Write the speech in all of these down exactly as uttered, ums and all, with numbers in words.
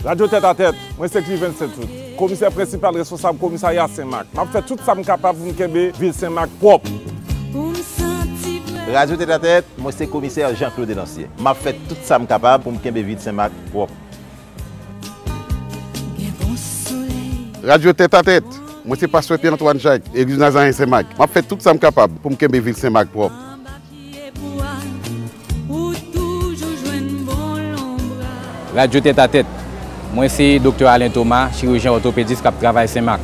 Radyo Tèt a Tèt, mwen se Cliven Saint-Tout, komisè prensipal responsab komisarya Senmak. M ap fè tout sa m kapab pou m kenbe vil Senmak pwòp. Radyo Tèt a Tèt, mwen se komisè Jean Claude Enancier. M ap fè tout sa m kapab pou m kenbe vil Senmak pwòp. Radyo Tèt a Tèt, mwen se pastè Pierre Antoine Jacques, legliz Nazaren Senmak. M ap fè tout sa m kapab pou m kenbe vil Senmak pwòp. Radyo Tèt a Tèt, mwen se Doktè Alain Thomas, chirijyen òtopedis k ap travay Senmak.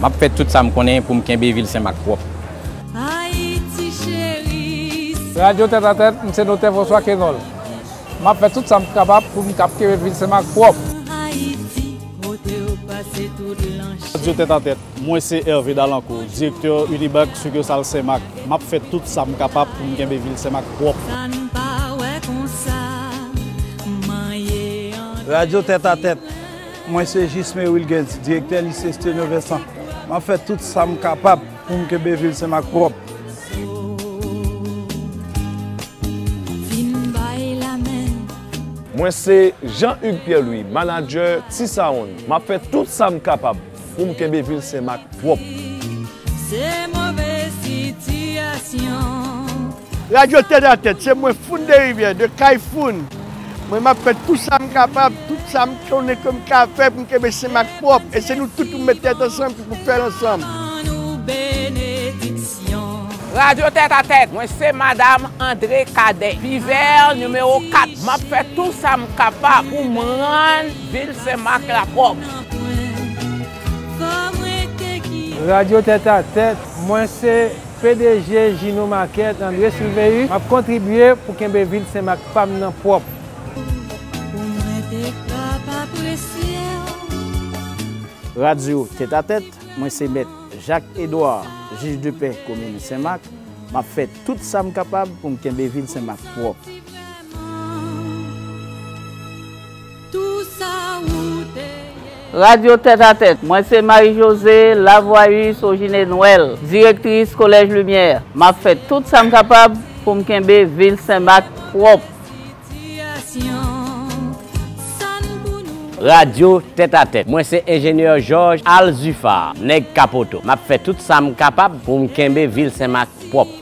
M ap fè tout sa m konnen pou m kenbe vil Senmak pwòp. Radyo Tèt a Tèt, m se Doktè François Kenol. M ap fè tout sa m kapab pou m kap kenbe vil Senmak pwòp. Radyo Tèt a Tèt, mwen se Hervé Dalancourt, direktè Unibank sikisal Senmak. M ap fè tout sa m kapab pou m kenbe vil Senmak pwòp. Radyo Tèt a Tèt, mwen se Jisme Wilgens, direktè lise Stenio Vincent. M ap fè tout sa m kapab pou m kenbe vil Senmak pwòp. Mwen se Jean Hugues Pierre Louis, manadjè T-Sound. M ap fè tout sa m kapab pou m kenbe vil Senmak pwòp. Se move sitiyasyon. Radyo Tèt a Tèt, se mwen Foun de Rivyè, de Kay Foun. Mwen m ap fè tout sa m kapab, tout sa m konnen ke m ka fè pou m kenbe Senmak pwòp. E se nou tout pou met tèt ansanm ki pou fè l ansanm. An nou benediksyon. Radyo Tèt a Tèt, mwen se Madanm André Cadet, Pivè nimewo kat. M ap fè tout sa m kapab pou m rann vil Senmak la pwòp. Fò mwen te ki Radyo Tèt a Tèt, mwen se P D G Gino Market, André Silveus. M ap kontribye pou kenbe vil Senmak pa m nan pwòp. Pou mwen te kab apresye w. Radyo Tèt a Tèt, mwen se Mèt Jacques Edouard, jij de pè komin Senmak. M ap fè tout sa m kapab pou m kenbe vil Senmak pwòp. Tou sa ou te ye. Radyo Tèt a Tèt, mwen se Marie José Lavoyus Ogine Noël, direktris Kolèj Limyè. M ap fè tout sa m kapab pou m kenbe vil Senmak pwòp. Sitiyasyon, sa n pou nou. Radyo Tèt a Tèt, mwen se enjenyè Georges Alzufar, nèg Kapoto. M ap fè tout sa m kapab pou m kenbe vil Senmak pwòp.